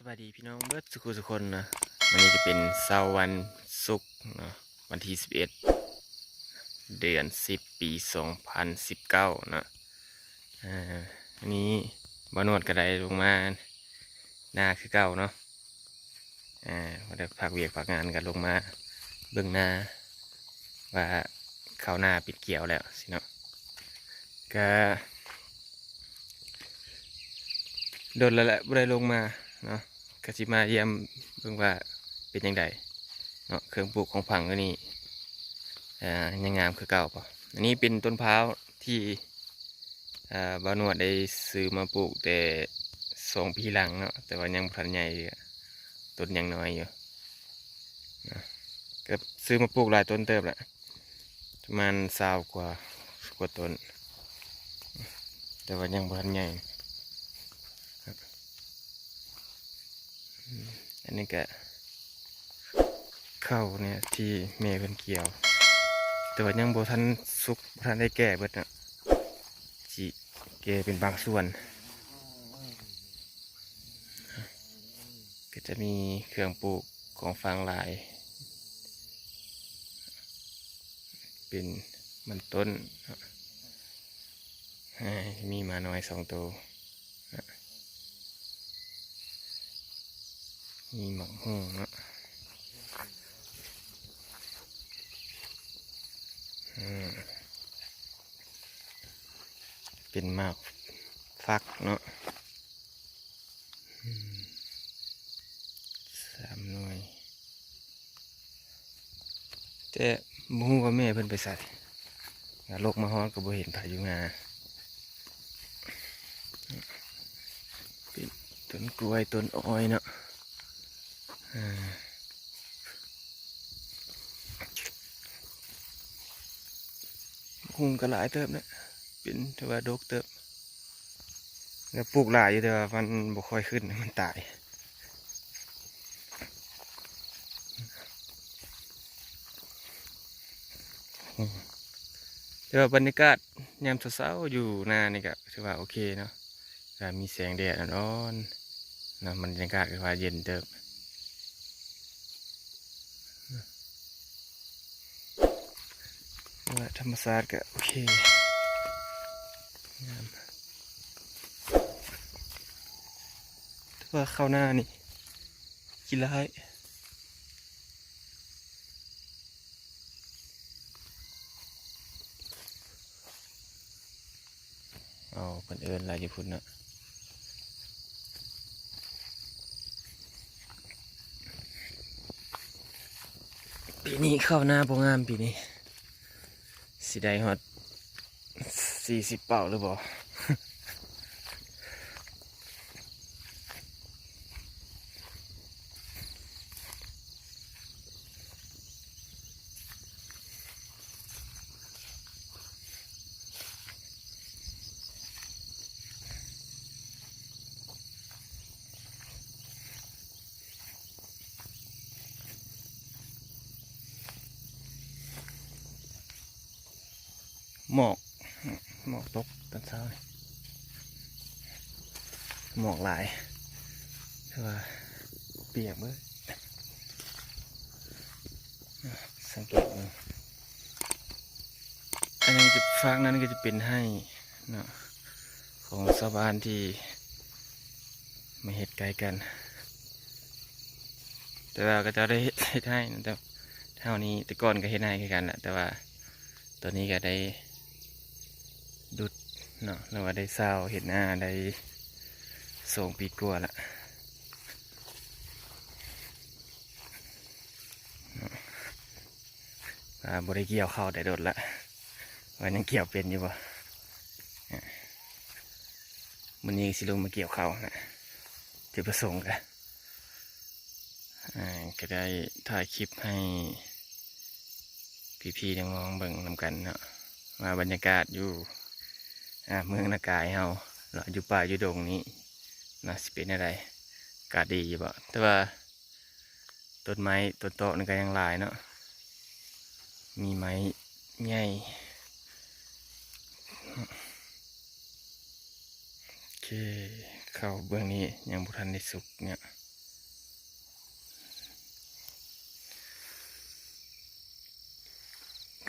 ສະບາຍດີພີ່ນ້ອງເບິດສຸຄູ່ສຸຄົນເນາະ. ມື້ນີ້ຈະເປັນເຊົ້າວັນສຸກເນາະ ວັນທີສິບເອັດ ເດືອນສິບ ປີສອງພັນສິບເກົ້າເນາະ. ອາ ນີ້ບ່າວນວດກໍໄດ້ລົງມານາຄືເກົ່າເນາະ. ອາ ບໍ່ໄດ້ພັກວຽກພັກງານ ກໍລົງມາເບິ່ງນາວ່າເຂົ້ານາເປັນກ່ຽວແລ້ວຊີ້ເນາະ. ກະດົນແລ້ວແຫຼະບໍ່ໄດ້ລົງມາເນາະ, ກະຊິມາຢ້ຽມເບິ່ງວ່າເປັນຈັ່ງໃດເນາະ. ເຄື່ອງປູກຂອງຝັງຢູ່ນີ້ ອາ ຍັງງາມຄືເກົ່າບໍ່? ອັນນີ້ເປັນຕົ້ນພ້າວທີ່ ອາ ບ່າວນວດໄດ້ຊື້ມາປູກແຕ່ສອງປີຫຼັງເນາະ, ແຕ່ວ່າຍັງບໍ່ທັນໃຫຍ່ເທື່ອ ຕົ້ນຍັງນ້ອຍຢູ່ນະ. ກໍຊື້ມາປູກຫຼາຍຕົ້ນເຕີບແຫຼະ ປະມານຊາວກວ່າ ກວ່າຕົ້ນ ແຕ່ວ່າຍັງບໍ່ທັນໃຫຍ່. ອັນນີ້ກະເຂົ້ານີ້ທີ່ແມ່ເພິ່ນກ່ຽວ ແຕ່ວ່າຍັງບໍ່ທັນສຸກ ບໍ່ທັນໄດ້ແກ່ເບິດເນາະ, ຊິແກ່ເປັນບາງສ່ວນ. ກໍຈະມີເຄື່ອງປູກຂອງຝັງຫຼາຍ ເປັນມັນຕົ້ນເນາະ, ມີໝານ້ອຍສອງໂຕເນາະ, ມີໝາກຫຸ່ງເນາະ, ອືມ ເປັນໝາກຝັກເນາະ. ອືມ ສາມໜ່ວຍ ແຕ່ບໍ່ຮູ້ວ່າແມ່ເພິ່ນໄປໃສ, ອາ ລົກມາຮອດກໍບໍ່ເຫັນໃຜຢູ່ນາ. ເປັນຕົ້ນກ້ວຍ ຕົ້ນອ້ອຍເນາະ. ອາ ຫຸ່ງກໍຫຼາຍເຕີບແຫຼະ ເປັນ ຖືວ່າດົກເຕີບ ແລ້ວປູກຫຼາຍຢູ່ ແຕ່ວ່າມັນບໍ່ຄ່ອຍຂຶ້ນ ມັນຕາຍ. ອືມ ແຕ່ວ່າບັນຍາກາດຍາມເຊົ້າໆຢູ່ນານີ້ກໍຖືວ່າໂອເຄເນາະ, ກໍມີແສງແດດອ່ອນໆເນາະ, ບັນຍາກາດຖືວ່າເຢັນເຕີບ. ວ່າທຳມະຊາດກໍໂອເຄ ງາມ, ແຕ່ວ່າເຂົ້າໜ້ານີ້ຂີ້ຮ້າຍ. ເອົາ ເພິ່ນເອີ້ນລາວຢູ່ພຸ້ນເນາະ. ປີນີ້ເຂົ້ານາບໍ່ງາມ ປີນີ້ຊິໄດ້ຮອດສີ່ສິບເປົ້າຫຼືບໍ່? ໝອກ ໝອກຕົກຕອນເຊົ້ານີ້ ໝອກຫຼາຍ ແຕ່ວ່າປຽກເບິດ. ສັງເກດເບິ່ງ ອັນນັ້ນຈະ ຟາກນັ້ນກໍຈະເປັນໄຮ່ເນາະ ຂອງຊາວບ້ານທີ່ມາເຮັດໃກ້ກັນ, ແຕ່ວ່າເຂົາເຈົ້າໄດ້ເຮັດ ເຮັດໄຮ່ນະ ແຕ່ເຮົານີ້ ແຕ່ກ່ອນກໍເຮັດໄຮ່ຄືກັນແຫຼະ ແຕ່ວ່າຕອນນີ້ກໍໄດ້ ດຸດເນາະ ຫຼືວ່າໄດ້ເຊົ່າເຮັດນາໄດ້ສອງປີກວ່າລະເນາະ, ວ່າບໍ່ໄດ້ກ່ຽວເຂົ້າໄດ້ດົນລະ ວ່າຍັງກ່ຽວເປັນຢູ່ບໍ່? ມື້ນີ້ຊິລົງມາກ່ຽວເຂົ້ານະ ຈຸດປະສົງກະ ອ່າ ກໍໄດ້ຖ່າຍຄລິບໃຫ້ພີ່ໆນ້ອງໆເບິ່ງນຳກັນເນາະ ວ່າບັນຍາກາດຢູ່ ອ່າ ເມືອງນາກາຍເຮົາເນາະ ຢູ່ປ່າຢູ່ດົງນີ້ນະ ຊິເປັນແນວໃດ ອາກາດດີຢູ່ບໍ່? ແຕ່ວ່າຕົ້ນໄມ້ຕົ້ນຕອກນີ້ກໍຍັງຫຼາຍເນາະ ມີໄມ້ໃຫຍ່. ໂອເຄ ເຂົ້າເບື້ອງນີ້ຍັງບໍ່ທັນໄດ້ສຸກເນາະ.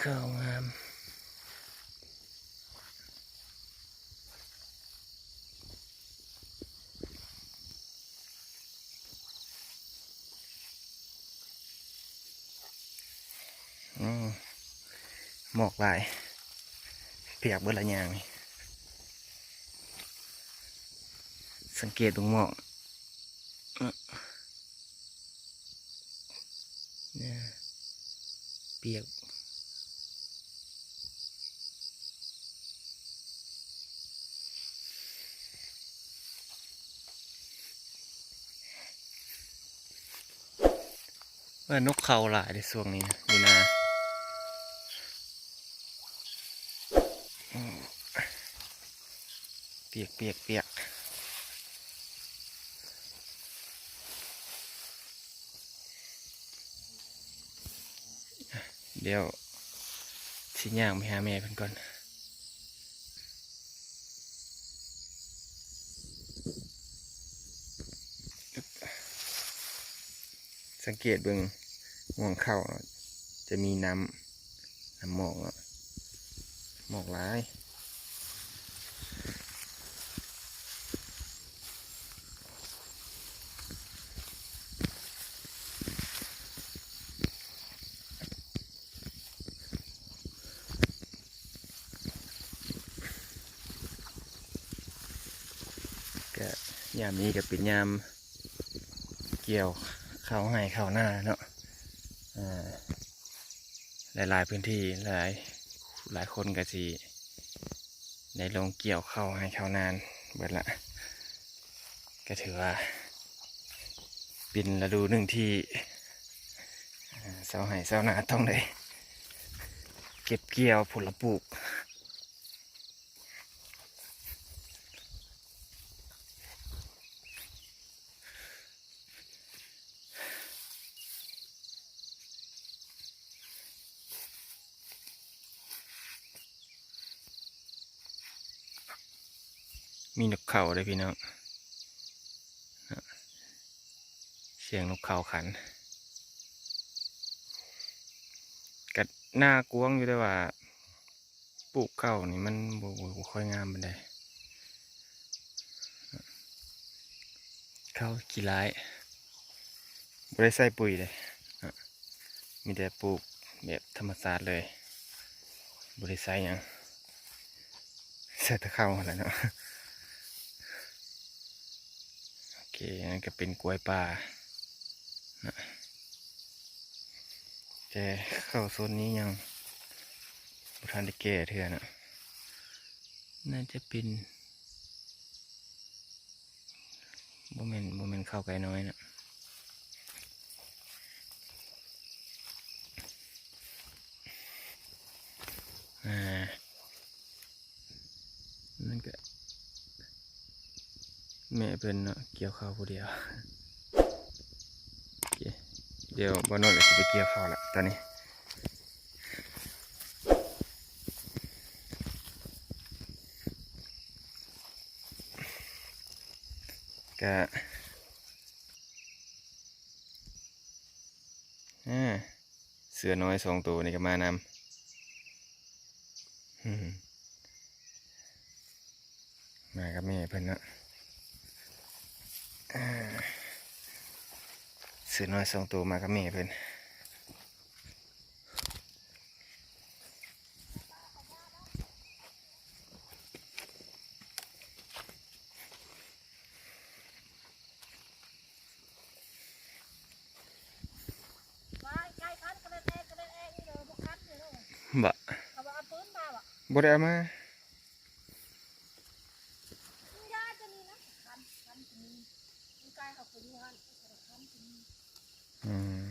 ເຂົ້າງາມ. ອືມ ໝອກຫຼາຍ ປຽກເບິດລະຍ່າງນີ້. ສັງເກດເບິ່ງໝອກ ເອີ ເນຍ ປຽກ. ວ່ານົກເຂົາຫຼາຍເດ້ຊ່ວງນີ້ນະ ຢູ່ນາ. ອືມ ປຽກ ປຽກ ປຽກ. ດຽວຊິຍ່າງໄປຫາແມ່ເພິ່ນກ່ອນ. ສັງເກດເບິ່ງ ງວງເຂົ້າເນາະ ຈະມີນ້ຳ ນ້ຳໝອກເນາະ ໝອກຫຼາຍ. ກະຍາມນີ້ກະເປັນຍາມກ່ຽວເຂົ້າໄຮ່ເຂົ້ານາເນາະ. ອາ ຫຼາຍໆພື້ນທີ່ ຫຼາຍ ຫຼາຍຄົນກະຊິໄດ້ລົງກ່ຽວເຂົ້າໄຮ່ເຂົ້ານາເບິດລະ. ກະຖືວ່າເປັນລະດູໜຶ່ງທີ່ ອາ ຊາວໄຮ່ຊາວນາຕ້ອງໄດ້ເກັບກ່ຽວຜົນລະປູກ. ມີນົກເຂົາເດ້ພີ່ນ້ອງ ສຽງນົກເຂົາຂັນ. ກະນາກວ້າງຢູ່ ແຕ່ວ່າ ປູກເຂົ້ານີ້ມັນບໍ່ ບໍ່ ບໍ່ຄ່ອຍງາມປານໃດ. ເຂົ້າຂີ້ລ້າຍ ບໍ່ໄດ້ໃສ່ປຸ໋ຍເດ້ ມີແຕ່ປູກແບບທຳມະຊາດເລີຍ ບໍ່ໄດ້ໃສ່ຫຍັງ ໃສ່ແຕ່ເຂົ້າຫັ້ນແຫຼະເນາະ. ໂອເຄ ອັນນັ້ນກະເປັນກ້ວຍປ່ານະ ແຕ່ເຂົ້າໂຊນນີ້ຍັງບໍ່ທັນໄດ້ແກ່ເທື່ອນະ. ໜ້າຈະເປັນ ບໍ່ແມ່ນ ບໍ່ແມ່ນເຂົ້າໄກ່ນ້ອຍນະ. ອາ ມັນກະ ແມ່ເພິ່ນເນາະ ກ່ຽວເຂົ້າຜູ້ດຽວ. ໂອເຄ ດຽວບ່າວໂນ້ດກະຊິໄປກ່ຽວເຂົ້າລະຕອນນີ້. ກະ ອາ ເສືອນ້ອຍສອງໂຕນີ້ກະມານຳ ມາກັບແມ່ເພິ່ນເນາະ. ອາ ເສືອນ້ອຍສອງໂຕມາກັບແມ່ເພິ່ນ. ບໍ່ ບໍ່ໄດ້ເອົາມາ. ອືມ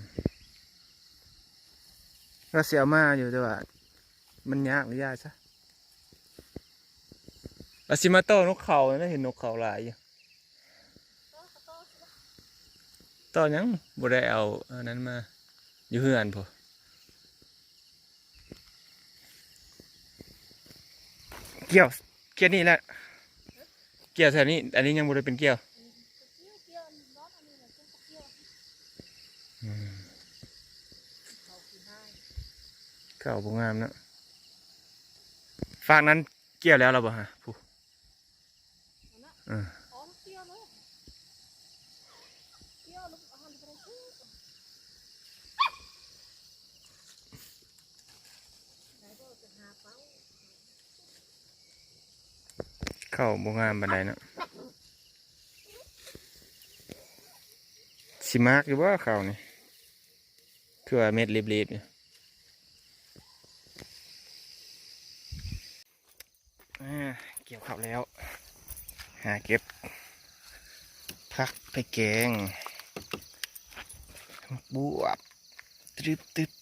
ວ່າຊິເອົາມາຢູ່ ແຕ່ວ່າມັນຍາກ ລະຢ່າຊະ. ວ່າຊິມາຕໍ່ນົກເຂົານະ ເຫັນນົກເຂົາຫຼາຍຢູ່. ຕໍ່ຫຍັງ? ບໍ່ໄດ້ເອົາອັນນັ້ນມາ ຢູ່ເຮືອນພຸ້ນ. ກ່ຽວ ກ່ຽວນີ້ແຫຼະ ກ່ຽວແຖວນີ້ ອັນນີ້ຍັງບໍ່ໄດ້ເປັນກ່ຽວ. ອືມ ເຂົາ ເຕົ້າບໍ່ງາມເນາະ. ຟາກນັ້ນກ່ຽວແລ້ວລະບໍ່ຮະ? ຜູ້ ເອີ ເຂົ້າບໍ່ງາມປານໃດເນາະ. ຊິໝາກຢູ່ບໍ່ເຂົ້ານີ້? ຄືວ່າເມັດລີບໆຢູ່. ອ່າ ກ່ຽວເຂົ້າແລ້ວ ຫາເກັບຜັກໄປແກງ ໝາກບວບ ຕຶບໆໆ.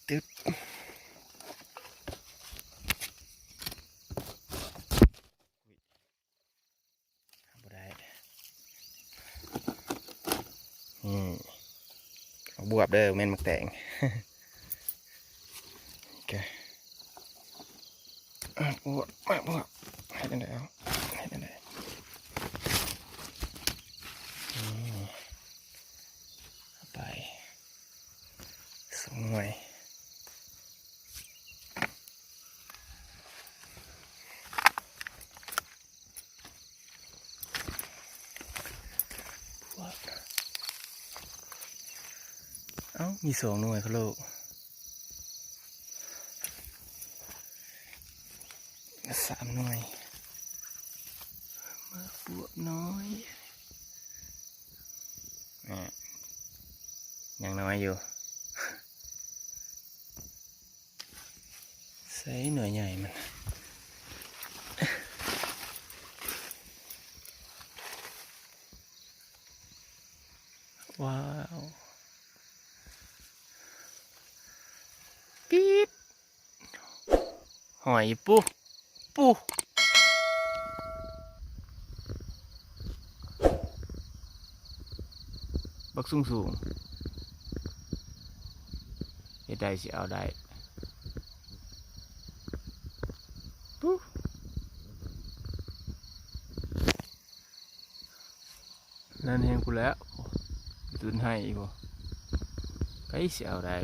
ບໍ່ໄດ້ ນີ້ ໝາກບວບເດີ ບໍ່ແມ່ນໝາກແຕງ. ໂອເຄ ໝາກບວບ ໝາກບວບ ເຮັດຈັ່ງໃດເອົາ ເຮັດຈັ່ງໃດ? ນີ້ ເອົາໄປ ສອງໜ່ວຍ. ເອົ້າ ມີສອງໜ່ວຍ ຄະໂລ ສາມໜ່ວຍ ໝາກບວບນ້ອຍ ອ່າ ຍັງນ້ອຍຢູ່. ໃສ່ໜ່ວຍໃຫຍ່ມັນ ວ້າວ ປີດ ຫອຍປູ ປູ ບັກສູງໆ ເຮັດໃດຊິເອົາໄດ້ ປູ ນັ້ນແຮງພຸ້ນແຫຼະ ຕຸນໃຫ້ອີກບໍ່ ໃຜຊິເອົາໄດ້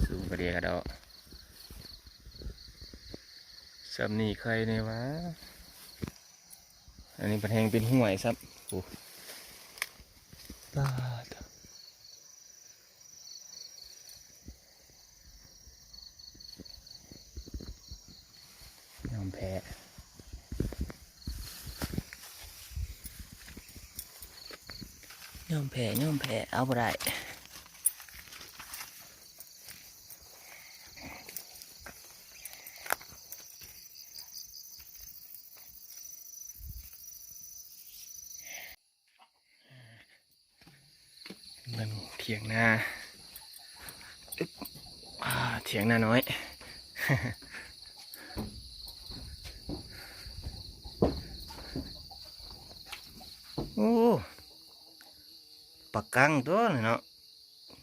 ສູງກະເດກະດໍ ສ່ຳນີ້ໄຄແດ່ຫວາ ອັນນີ້ພັດແຮງເປັນຫ້ວຍຊ້ຳ ໂອ້ ປາດ ຍອມແພ້ ຍອມແພ້ ຍອມແພ້ ເອົາບໍ່ໄດ້. ເບິ່ງຖຽງນາ ອຶບ ອາ ຖຽງນານ້ອຍ ໂອ້ ປາກັງຕົວນີ້ເນາະ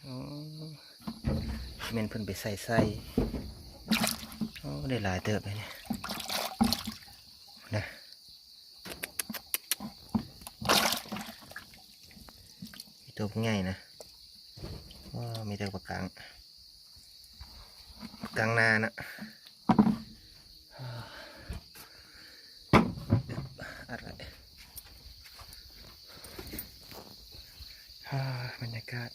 ໂອ້ ແມ່ນເພິ່ນໄປໃສ່ໃສ່ ໂອ້ ໄດ້ຫຼາຍເຕີບເລີຍນີ້ ນະ ມີຕົວໃຫຍ່ນະ ໂອ້ ມີແຕ່ປາກັງ ປາກັງນານະ ອາ ບັນຍາກາດ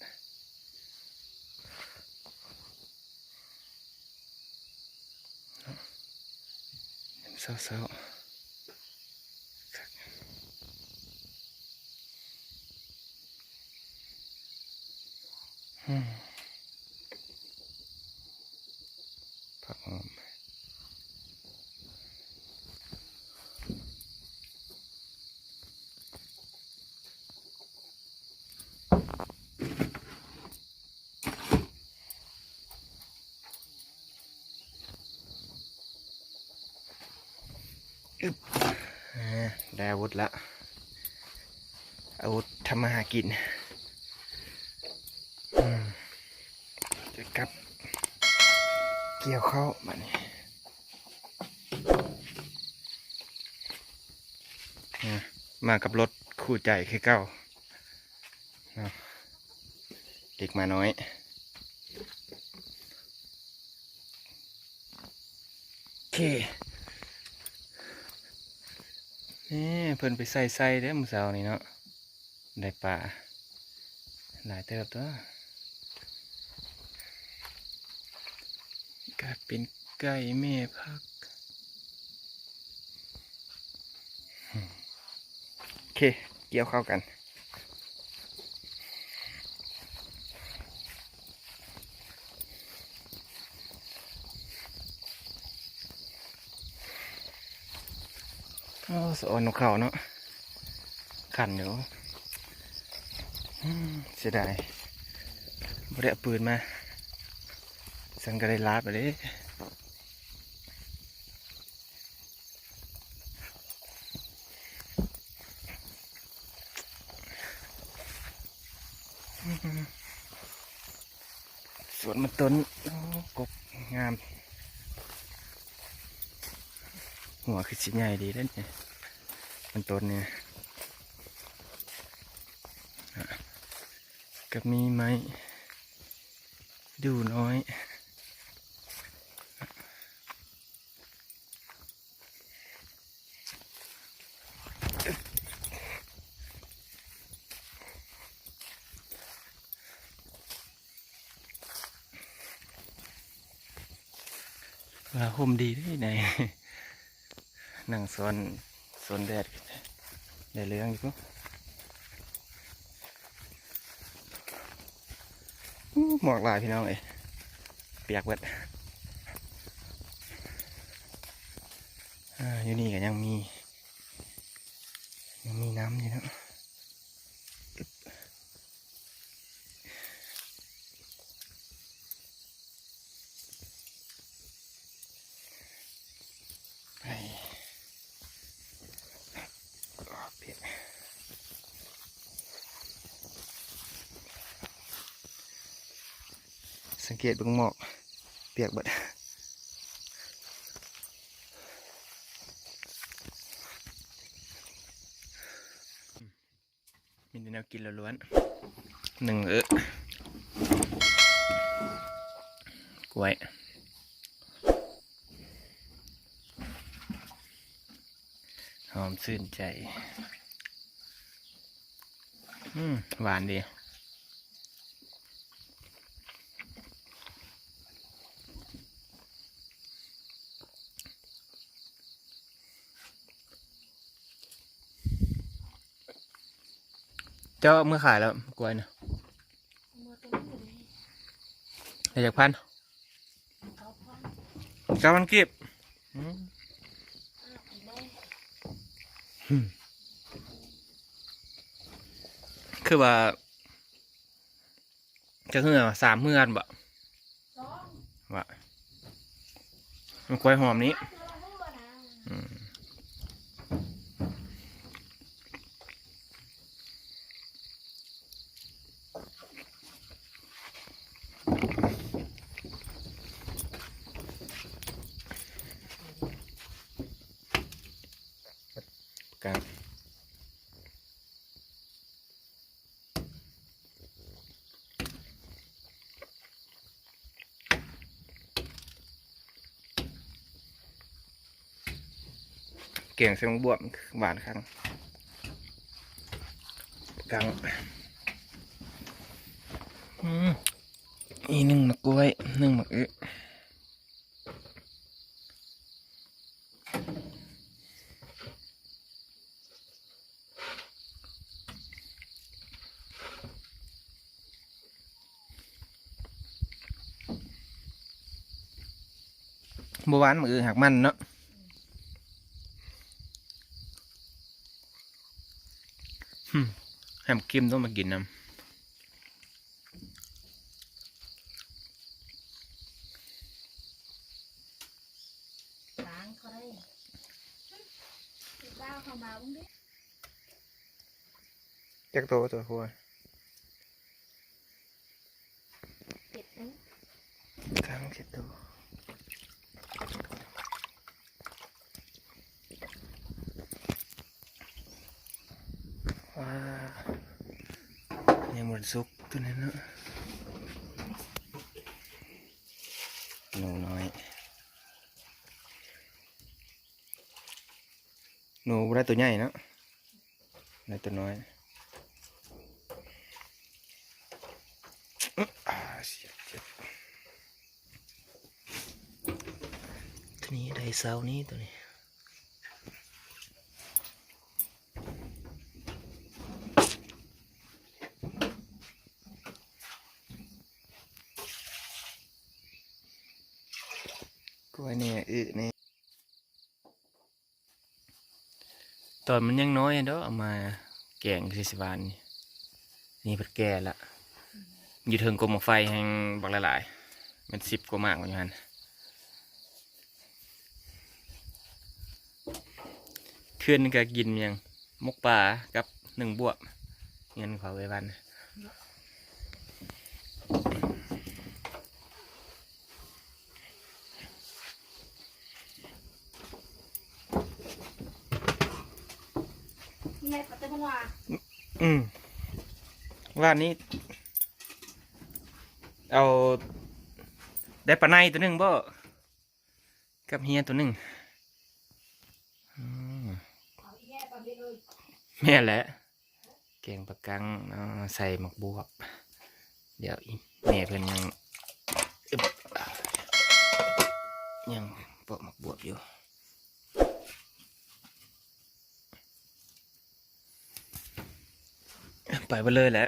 ເຊົ້າໆ ຄັກ ອືມ ຜັກຫອມ. ອຶບ ອາ ໄດ້ອາວຸດລະ ອາວຸດທຳມາຫາກິນ ອືມ ຈະກັບກ່ຽວເຂົ້າບາດນີ້ ອາ ມາກັບລົດຄູ່ໃຈຄືເກົ່າເນາະ ເດັກໝານ້ອຍ. ເຄ ນີ້ເພິ່ນໄປໃສ່ໄຊເດ້ມື້ເຊົ້ານີ້ເນາະ ໄດ້ປາຫຼາຍເຕີບຕົວະ ກາຍເປັນໄກ່ແມ່ພັກ. ໂອເຄ ກ່ຽວເຂົ້າກັນ. ໂອ້ ສະອອນນົກເຂົາເນາະ ຂັນຢູ່. ອືມ ເສຍດາຍ ບໍ່ໄດ້ເອົາປືນມາ ຊັ້ນກໍໄດ້ລາບແລ້ວເດ້. ສວນມັນຕົ້ນ ໂອ້ ກົກງາມ ຫົວຄືຊິໃຫຍ່ດີເດ້ນີ້ ມັນຕົ້ນນີ້ ກໍມີໄມ້ດູນ້ອຍ. ລາວຮົ່ມດີເດ້ໃນ ນັ່ງສວນ ສວນແດດ ໄດ້ເລື່ອງຢູ່ພຸ້ນ. ໂອ້ ໝອກຫຼາຍພີ່ນ້ອງເອີຍ ປຽກເບິດ. ອາ ຢູ່ນີ້ກໍຍັງມີ ຍັງມີນ້ຳຢູ່ເນາະ. ສັງເກດເບິ່ງໝອກ ປຽກເບິດ. ມີແຕ່ແນວກິນລ້ວນໆ ໜຶ່ງເອີ ກ້ວຍ ຫອມຊື່ນໃຈ. ອືມ ຫວານດີ. ເຈົ້າເອົາເມືອຂາຍແລ້ວ ກ້ວຍນະ? ເມືອຕົວນີ້ ໄດ້ຈັກພັນ? ເກົ້າພັນ ເກົ້າພັນກີບ. ອືມ ອ້າວ ອີແມ່ ຄືວ່າ ຈັກເຮືອ ສາມເຮືອບໍ່? ສອງ ວ່າ ມັນກ້ວຍຫອມນີ້ ອືມ. ແກງໃສ່ໝາກບວບ ຫວານຄັກ ກັງ ອືມ ອີໜຶ່ງໝາກກ້ວຍ ໜຶ່ງໝາກອຶ. ບໍ່ຫວານ ໝາກອຶຫາກມັນເນາະ ຫຶ ໃຫ້ໝາກເຄັມຕ້ອງມາກິນນຳ. ລ້າງເຂົາໄດ້ ຫຼາວເຂົ້າມາເບິ່ງເດ້ ຈັກໂຕຕົວຫົວ ເຈັດໂຕ ກາງເຈັດໂຕ. ວ້າ ຍັງບໍ່ທັນສຸກຕົວນັ້ນເນາະ ໜູນ້ອຍ. ໜູບໍ່ໄດ້ໂຕໃຫຍ່ເນາະ ໄດ້ໂຕນ້ອຍ. ອາ ເຈັບ ເຈັບ ໂຕນີ້ໄດ້ເຊົ້ານີ້ ໂຕນີ້. ກ້ວຍແດ່ ອືແດ່ ຕອນມັນຍັງນ້ອຍດອກ ເອົາມາແກງຄືຊິຫວານ. ນີ້ ນີ້ເພິ່ນແກ່ລະ ຢູ່ເທິງກົກໝາກໄຟແຮ່ງບັກຫຼາຍໆ ແມ່ນສິບກວ່າໝາກຢູ່ຫັ້ນ. ຄືນນີ້ກະກິນຫຍັງ ໝົກປາກັບໜຶ້ງບວບ ເຮືອນເຂົາເອື້ອຍວັນ. ອືມ ວານນີ້ເອົາ ໄດ້ປາໄນໂຕໜຶ່ງບໍ ກັບເຮຍໂຕໜຶ່ງ. ອືມ ແມ່ນແຫຼະ ແກງປາກັງເນາະ ໃສ່ໝາກບວບ. ດຽວອີ່ແມ່ເພິ່ນຍັງ ອຶບ ຍັງປອກໝາກບວບຢູ່. ໄປເບິດເລີຍແຫຼະ.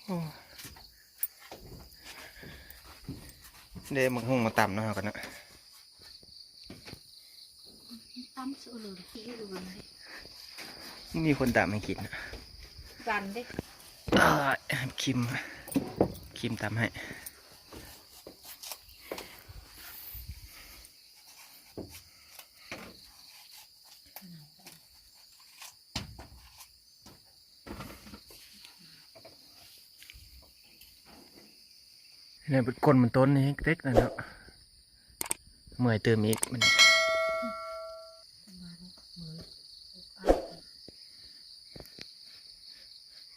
ໂອ້ ເດ້ ໝາກຫຸ່ງມາຕຳເນາະ ເຮົາກັນເນາະ. ຕຳສຸເລີຍ ມີຄົນຕຳໃຫ້ກິນ. ກັນເດ້ ອ່າ ຄິມ ຄິມຕຳໃຫ້. ນີ້ເປັນກົ້ນມັນຕົ້ນນີ້ເຕັກແລ້ວເນາະ ເມື່ອຍຕື່ມອີກມັນ.